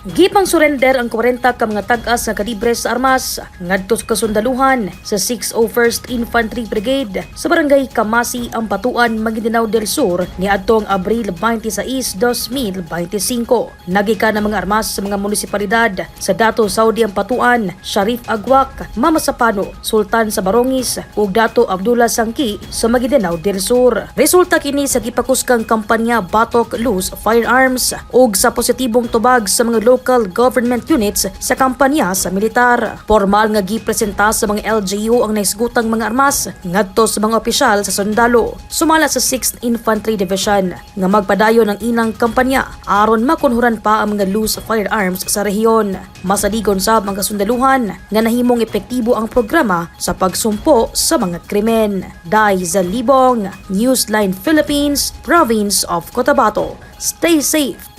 Gipang surrender ang 40 ka mga tag-as nga kalibre sa armas ngadto sa kasundaluhan sa 601st Infantry Brigade sa Barangay Kamasi, Ampatuan, Maguindanao del Sur niadtong Abril 26, 2025. Nagikan ang mga armas sa mga munisipalidad sa Datu Saudi Ampatuan, Sharif Aguak, Mamasapano, Sultan sa Barongis ug Datu Abdullah Sangki sa Maguindanao del Sur. Resulta kini sa gipakuskang kampanya Batok Loose Firearms ug sa positibong tubag sa mga local government units sa kampanya sa militar. Formal nga gipresenta sa mga LGU ang nahisgutang mga armas ngadto sa mga opisyal sa sundalo. Sumala sa 6th Infantry Division nga magpadayon ang inang kampanya aron makunhuran pa ang mga loose firearms sa rehiyon. Masaligon sab ang kasundaluhan nga nahimong epektibo ang programa sa pagsumpo sa mga krimen. Dai Libong, Newsline Philippines, Province of Cotabato. Stay safe.